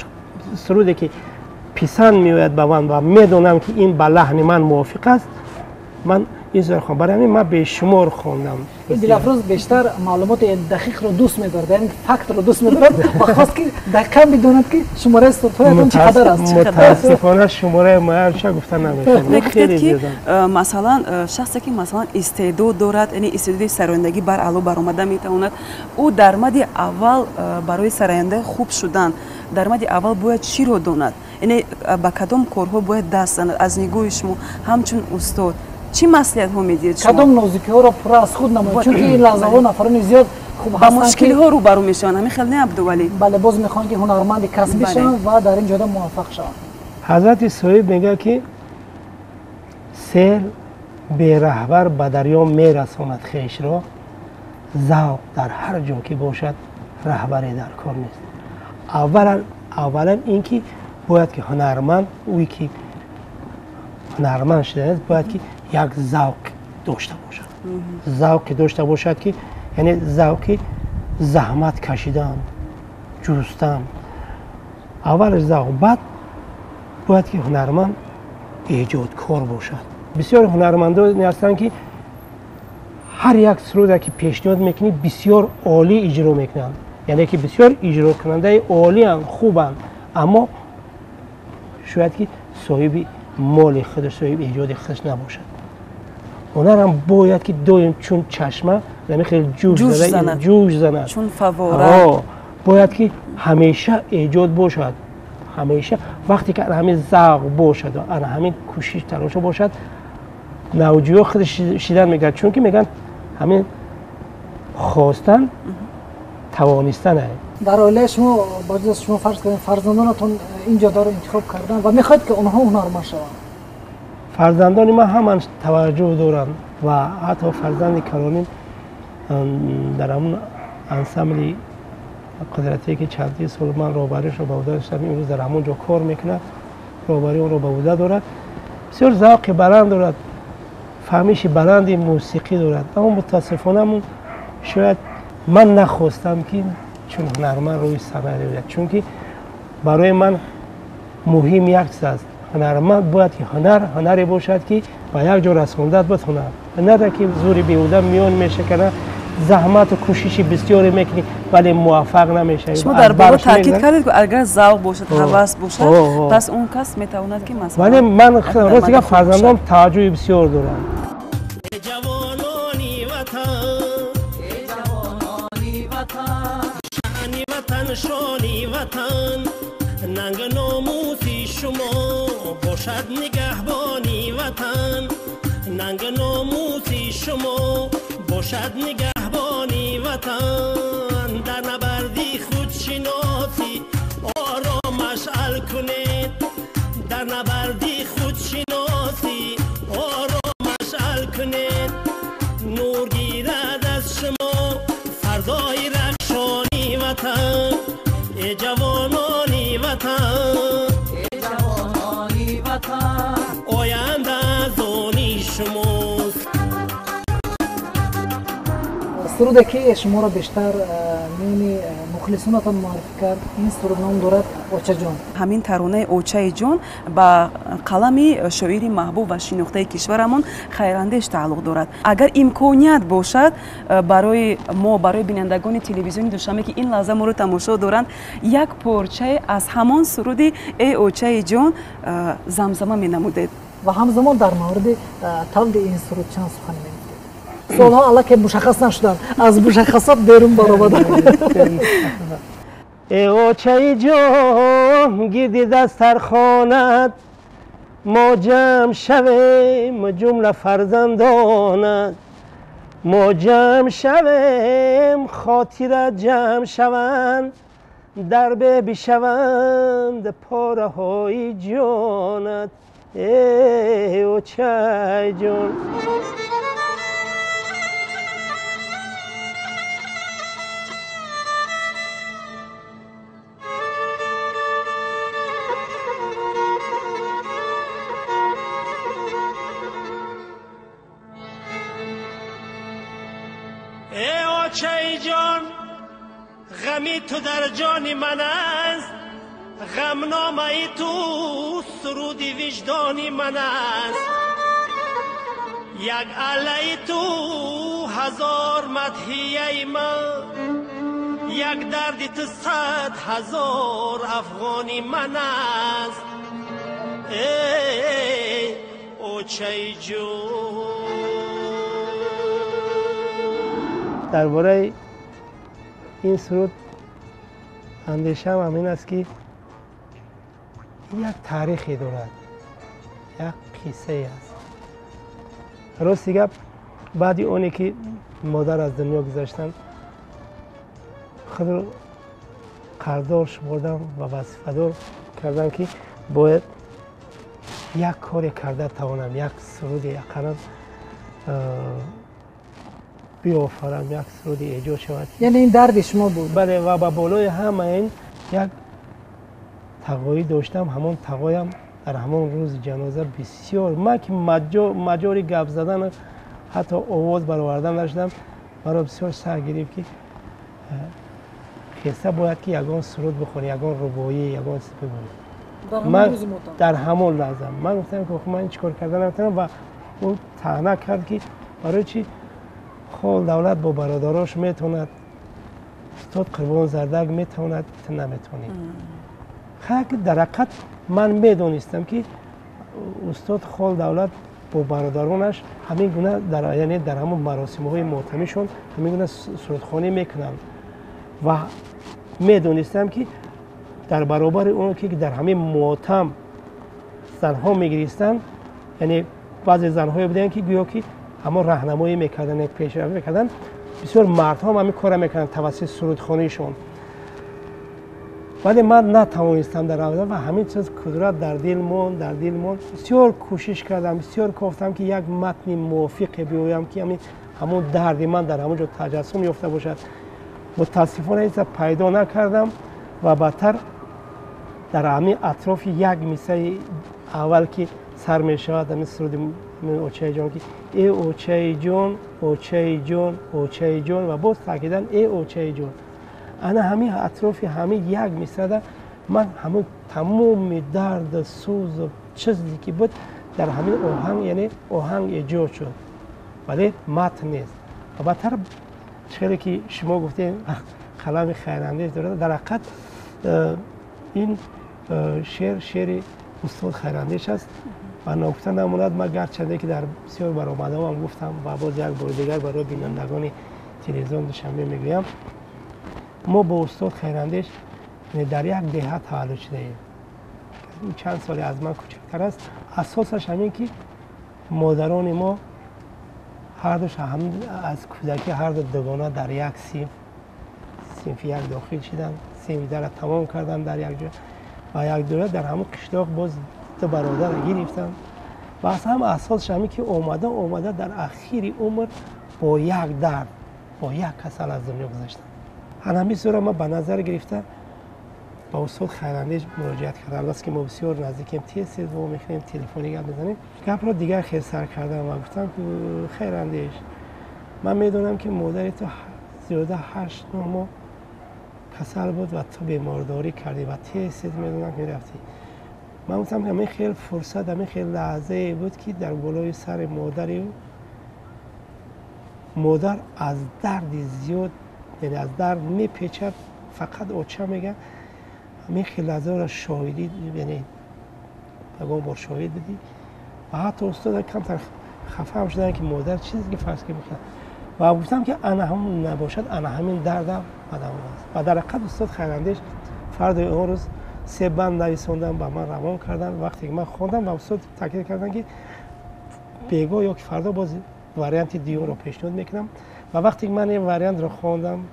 суруде ки писанд меояд ба ман ва медонам ки ин ба лаҳни ман мувофиқ аст, ман ин суруд хондам. Барои ҳамин ман бешумор хондам. Ин Дилафрӯз бештар маълумоти дақиқро дӯст медорад, яъне фактро дӯст медорад ва хост ки дақиқан бидонад ки шумораи сурудҳоятон чӣ қадар аст. Мутаассифона шумораи муайянша гуфта наметавонам. Мегуфтед ки масалан шахсе ки масалан истеъдод дорад, яъне истеъдоди сарояндагӣ бар аъло баромада метавонад, ӯ дар мади аввал барои сарояндаи хуб шудан дар мади аввал бояд чиро донад? Яъне ба кадом корҳо бояд даст занад? Аз нигоҳи шумо ҳамчун устод чӣ маслиҳатҳо медиҳед шумо? Кадом нозикиҳоро пурра аз худ намояд? Чунки ин лаҳзаҳо нафарони зиёд хуб ба мушкилиҳо рӯбарӯ мешаванд. Ҳамин хел не, Абдувалӣ? Бале, боз мехоҳанд ки ҳунарманди касбӣ шаванд ва дар ин ҷода муваффақ шаванд. Ҳазрати соҳиб мегӯяд ки сел бераҳбар ба дарё мерасонад хешро, завқ дар ҳар ҷо ки бошад раҳбаре дар кор нест. Аввалан ин ки бояд ки ҳунарманд, ӯе ки ҳунарманд шудааст, бояд ки як завқ дошта бошад, завқе дошта бошад ки яъне завқи заҳмат кашидан, ҷустан. Аввалаш завқ, баъд бояд ки ҳунарманд эҷодкор бошад. Бисёр ҳунармандоне ҳастанд ки ҳар як суруде ки пешниҳод мекунӣ бисёр олӣ иҷро мекунанд, яъне ки бисёр иҷрокунандаи олианд, хубанд, аммо шояд ки соҳиби моли худаш, соҳиби эҷоди худаш набошад. Ҳунарам бояд ки доим чун чашма хеле ҷӯш занад, чун фавора, бояд ки ҳамеша эҷод бошад, ҳамеша вақте ки ана ҳамин завқ бошад ва ана ҳамин кӯшиш талошо бошад, навҷӯё худаш шидан мегӯяд. Чунки мегӯянд ҳамин хостан тавонистан. Дар оилаи шумо ба ҷуз шумо фарз кунед фарзандонатон ин ҷодаро интихоб карданд ва мехоҳед ки онҳо ҳунарманд шаванд? Фарзандони ман ҳама таваҷҷӯҳ доранд ва ҳатто фарзанди калоним дар ҳамон ансамбли қудратие ки чандин сол ман роҳбариашро ба уҳда доштам, имрӯз дар ҳамон ҷо кор мекунад, роҳбари онро ба уҳда дорад. Бисёр завқи баланд дорад, фаҳмиши баланди мусиқӣ дорад, аммо мутаассифона шояд ман нахостам ки чун ҳунарманд рӯи саҳна биёяд, чунки барои ман муҳим як чиз аст. Ҳунарманд бояд ки ҳунар ҳунаре бошад ки ба як ҷо расондад бояд ҳунар. Ҳунаре ки зури беҳуда миён мешакана, заҳмату кӯшиши бисёре мекунӣ, вале муваффақ намешавӣ. Шумо дар боло таъкид кардед ки агар завқ бошад, ҳавас бошад, пас он кас метавонад ки масалан. Вале ман рост гап фарзандон таваҷҷӯҳи бисёр доранд. Шони ватан, нанг номуси шумо бошад нигаҳбони ватан, нанг номуси шумо бошад нигаҳбони ватан. Дар набарди худшиносӣ ором машъал кунед, дар набарди худшиносӣ ором машъал кунед. Суруде ки шуморо бештар миёни мухлисонатон муаррифӣ кард, ин суруд ном дорад «Очаҷон». Ҳамин таронаи «Очаи ҷон» ба қалами шоири маҳбуб ва шинохтаи кишварамон Хайрандеш тааллуқ дорад. Агар имконият бошад, барои мо, барои бинандагони телевизиони Душанбе, ки ин лаҳза моро тамошо доранд, як порчае аз ҳамон суруди «Эй очаи ҷон» замзама менамудед. Ва ҳамзамон дар мавриди тавлиди ин суруд чанд сухан мегуфтед. Суолҳо аллакай мушаххас нашуданд, аз мушаххасот берун баромаданд. Э очаи ҷон, гирди дастархонат мо ҷамъ шавем, ҷумла фарзандонат мо ҷамъ шавем, хотира ҷамъ шаванд, дарбе бишаванд пораҳои ҷонат, э очаи ҷон. очаи ҷон, ғами ту дар ҷони ман аст, ғамномаи ту суруди виҷдони ман аст. Як аллаи ту ҳазор мадҳияи ман, як дарди ту 100,000 афғони ман аст. Эй очаи ҷон. Дар бораи ин суруд андешаам ҳамин аст, ки як таърихе дорад, як қиссае аст. Рости гап, баъди оне ки модар аз дунё гузаштанд, худро қарздор шумордам ва вазифадор кардам, ки бояд як коре карда тавонам, як суруде ақаллан биёфарам, як суруди эҷод шавад. Яъне ин дарди шумо буд? Бале, ва ба болои ҳама ин як тағоӣ доштам. Ҳамон тағоям дар ҳамон рӯзи ҷаноза бисёр ман ки маҷори гап задан, ҳатто овоз баровардан нашудам, маро бисёр сар гирифт, ки хеста бояд ки ягон суруд бихонӣ, ягон рубоӣ, ягон чиз бигӯӣ. Ман дар ҳамон лаҳза ман гуфтам, ки ман чӣ кор карда наметавонам, ва ӯ таъна кард, ки барои чӣ Хол Давлат бо бародарош метавонад, устод Қурбон Зардак метавонад, ту наметавонӣ. Хайр, дар ҳақиқат ман медонистам, ки устод Хол Давлат бо бародаронаш ҳамин гуна, яъне дар ҳамон маросимҳои мотамишон ҳамин гуна сурудхонӣ мекунанд, ва медонистам, ки дар баробари он ки дар ҳамин мотам занҳо мегиристанд, яъне баъзе занҳое буданд, ки гӯё ки ҳамон раҳнамоӣ мекарданд, пешравӣ мекарданд, бисёр мардҳо ҳам ҳамин корро мекарданд тавассути сурудхониишон. Вале ман натавонистам дар аввал, ва ҳамин чиз қудрат дар дил монд, дар дил монд. Бисёр кӯшиш кардам, бисёр кофтам, ки як матни мувофиқе биёям, ки ҳамон дарди ман дар ҳамон ҷо таҷассум ёфта бошад. Мутаассифона ҳеҷ пайдо накардам, ва баъдтар дар ҳамин атрофи як мисраи аввал, ки сар мешавад ҳамин суруди «Очаи ҷон», ки э очаи ҷон, очаи ҷон, очаи ҷон, ва боз таъкидан э очаи ҷон, ана ҳамин атрофи ҳамин як мисрада ман ҳамин тамоми дарду сӯзу чизе ки буд дар ҳамин оҳанг, яъне оҳанг эҷод шуд, вале матн нест. Ва баъдтар хеле ки шумо гуфтем, қалами Хайрандеш дорад, дар ҳақиқат ин шеър шеъри устод Хайрандеш аст. Ва ногуфта намонад, ман гарчанде ки дар бисёр баромадҳоам гуфтам, ва боз як бори дигар барои бинандагони телевизион Душанбе мегӯям, мо бо устод Хайрандеш дар як деҳа таваллуд шудаем. Чанд соли аз ман кӯчактар аст. Асосаш ҳамин, ки модарони мо ҳардуш аз кӯдакӣ ҳарду дугона дар як синф, синфи як дохил шуданд, синфи дара тамом карданд дар як ҷо, ва як дора дар ҳамон қишлоқ боз ду бародарро гирифтанд. Ва аз ҳама асосаш ҳамин, ки омада омада дар ахири умр бо як дард, бо як касал аз дунё гузаштанд. Ҳамин сура ман ба назар гирифта ба устод Хайрандеш муроҷиат кардам. Албатта ки мо бисёр наздикем, тез тез во мехӯрем, телефонӣ гап мезанем. Гапро дигар хел сар кардам ва гуфтам, ки Хайрандеш, Ман медонам ки модари ту зиёда 8-9 моҳ касал буд ва ту бемордорӣ кардӣ ва тез тез медонам ки мерафтӣ. Ман гуфтам ки ҳамин хел фурсат, ҳамин хел лаҳзае буд ки дар болои сари модари ӯ модар аз дарди зиёд, яъне аз дард мепечад, фақат оча мегӯяд. Ҳамин хел лаҳзаро шоҳидӣ, яъне ягон бор шоҳид будӣ. Ва ҳатто устод камтар хафа ҳам шуданд ки модар чизе ки фарз ки мекард. Ва гуфтам ки ана ҳамон набошад, ана ҳамин дардам бадам аст. Ва дар ҳақиқат устод Хайрандеш фардои он рӯз 3 банд нависондам, ба ман равон карданд. Вақте ки ман хондам ва устод таъкид карданд ки бегоҳ ё ки фардо боз варианти дуюмро пешниҳод мекунам. Ва вақте ки ман ин вариантро хондам,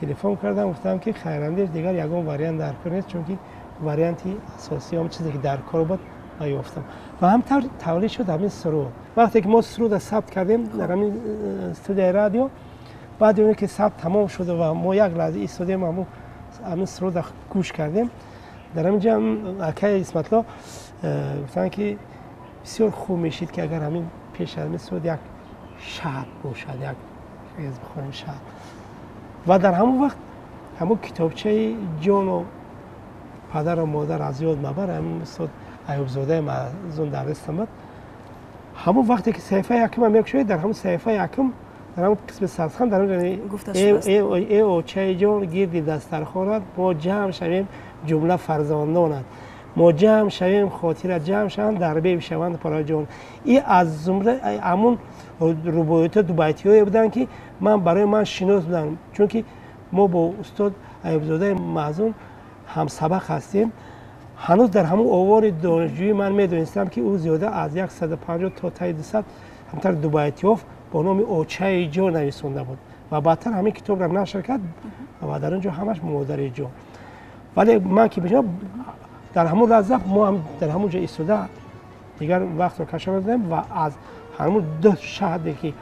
телефон кардам, гуфтам ки Хайрандеш дигар ягон вариант дар кор нест, чунки варианти асосӣ он чизе ки дар кор буд ва ёфтам. Ва ҳамтавр тавлид шуд ҳамин суруд. Вақте ки мо сурудро сабт кардем дар ҳамин студияи радио, баъди оне ки сабт тамом шуд ва мо як лаҳза истодем, ҳамин сурудро гӯш кардем, дар ҳамин ҷо акаи Исматло гуфтанд ки бисёр хуб мешид ки агар ҳамин пеш аз ҳамин суруд як шаҳр бошад, як рез бихонем шаҳр. Ва дар ҳамон вақт ҳамон китобчаи ҷону падару модар аз ёд мабар, ҳамин устод Аюбзодаи Маъзун дар дастам буд. Ҳамон вақте ки саҳифаи якумро мекушоед, дар ҳамон саҳифаи якум, дар ҳамон қисми сарсхан, дар он э очаи ҷон гирди дастархонат, мо ҷамъ шавем ҷумла фарзандонат, мо ҷамъ шавем хотира ҷамъ шаванд, дар беб шаванд параҷон. И аз зумра ҳамон рубоиёто дубайтиҳое буданд ки ман барои ман шинос будам, чунки мо бо устод Аюбзодаи Маъзун ҳамсабақ ҳастем. Ҳанӯз дар ҳамон овори донишҷӯӣ ман медонистам ки ӯ зиёда аз 150 то таи 200 ҳамтар дубайтиёф бо номи очаи ҷон нависонда буд ва баъдтар ҳамин китобро нашр кард ва дар он ҷо ҳамаш модари ҷон. Вале ман ки бишнам дар ҳамон лаҳза мо ҳам дар ҳамон ҷо истода дигар вақтро кашф кардем ва аз ҳамон 2 шаҳде ки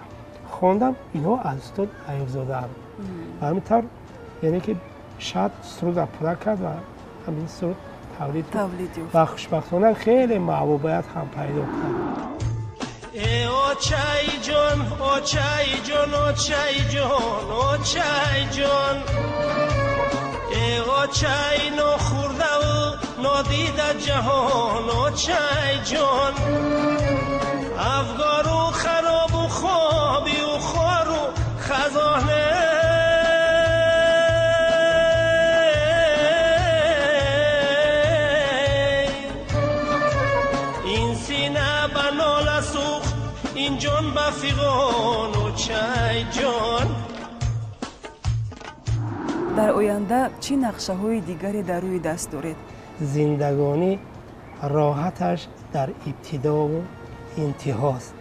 хондам, инҳо аз устод Аюбзодаанд. Ва ҳамин тавр яъне ки шаҳд сурудро пурра кард ва ҳамин суруд тавлид ва хушбахтона хеле маҳбубият ҳам пайдо кард. Э очаи ҷон, очаи ҷон, очаи ҷон, очаи ҷон, э очаи нохӯрдаву нодида ҷаҳон, очаи ҷон, афгору харобу хобию хору хазоне, ин сина ба нола сӯхт, ин ҷон ба фиғон, очаи ҷон. Дар оянда чӣ нақшаҳои дигаре дар рӯи даст доред? Зиндагонӣ роҳаташ дар ибтидову интиҳост,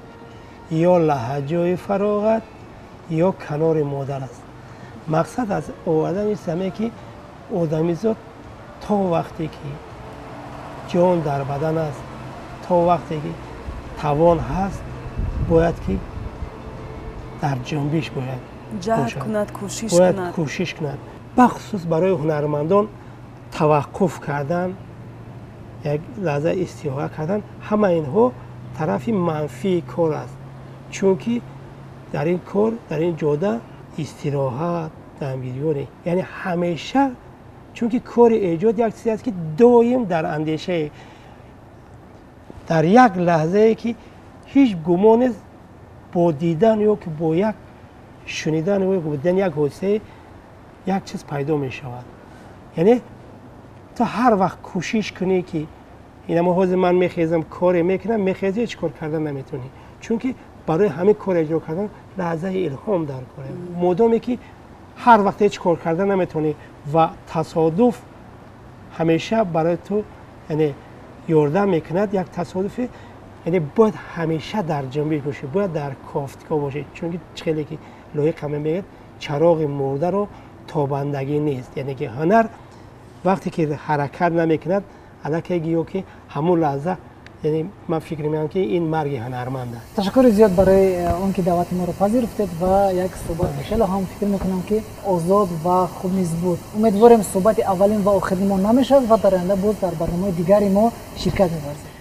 ё лаҳаҷои фароғат ё канори модар аст. Мақсад аз овардани саме ки одамизод то вақте ки ҷон дар бадан аст, то вақте ки тавон ҳаст, бояд ки дар ҷунбиш бояд ҷаҳд кунад, кӯшиш бояд кунад, кӯшиш кунад. Бахусус барои ҳунармандон таваққуф кардан, як лаҳза истироҳат кардан, ҳама инҳо тарафи манфии кор аст, чунки дар ин кор, дар ин ҷода истироҳат, дамгириёне, яъне ҳамеша, чунки кори эҷод як чизе аст ки доим дар андешае, дар як лаҳзае ки ҳеҷ гумоне бо дидан ё ки бо як шунидан ё бо дидани як ҳодисае як чиз пайдо мешавад. Яъне ту ҳар вақт кӯшиш кунӣ ки инамо ҳозир ман мехезам, коре мекунам, мехези ҳеҷ кор кардан наметавонӣ, чунки барои ҳамин кор иҷро кардан лаҳзаи илҳом дар коре. Модоме ки ҳар вақт ҳеҷ кор кардан наметавонӣ ва тасодуф ҳамеша барои ту яъне ёрдам мекунад, як тасодуфе, яъне бояд ҳамеша дар ҷунбиш бошӣ, бояд дар кофтгоҳ бошӣ, чунки хеле ки лоиқ ҳама мегӯяд чароғи мурдаро тобандагӣ нест. Яъне ки ҳунар вақте ки ҳаракат намекунад, аллакай гӯё ки ҳамон лаҳза, яъне ман фикр мекунам ки ин марги ҳунарманд аст. Ташаккури зиёд барои он ки даъвати моро пазируфтед ва як суҳбат хеле ҳам фикр мекунам ки озод ва хуб низ буд. Умедворем суҳбати аввалин ва охирини мо намешавад ва дар оянда боз дар барномаи дигари мо ширкат меварзед.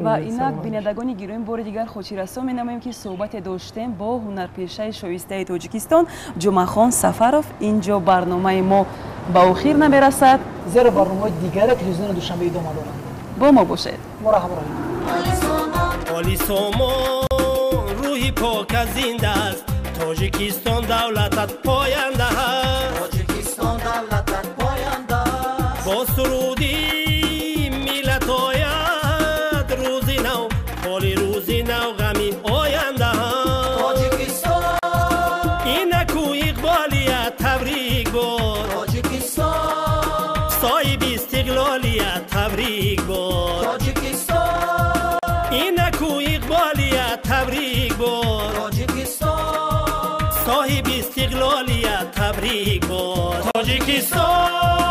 Ва инак, бинандагони гиромӣ, бори дигар хотиррасон менамоем, ки суҳбате доштем бо ҳунарпешаи шоистаи Тоҷикистон Ҷумъахон Сафаров. Инҷо барномаи мо ба охир намерасад, зеро барномаҳои дигаре телевизиони Душанбе идома доранд. Бо мо бошед. Моро ҳамроҳӣ. Оли сомон, рӯҳи пока зинда аст. Тоҷикистон, давлатат поянда аст. Тоҷикистон, давлатат поянда. Бо суруди миллат ояд рӯзи нав, ҳоли рӯзи нав, ғами оянда. Тоҷикистон. Инаку иқболият табрик бод. Тоҷикистон. Соҳиби истиқлолият табрик бод. Тоҷикистон. Инаку иқболият табрик бод. Тоҷикистон. Соҳиби истиқлолият табрик бод. Тоҷикистон.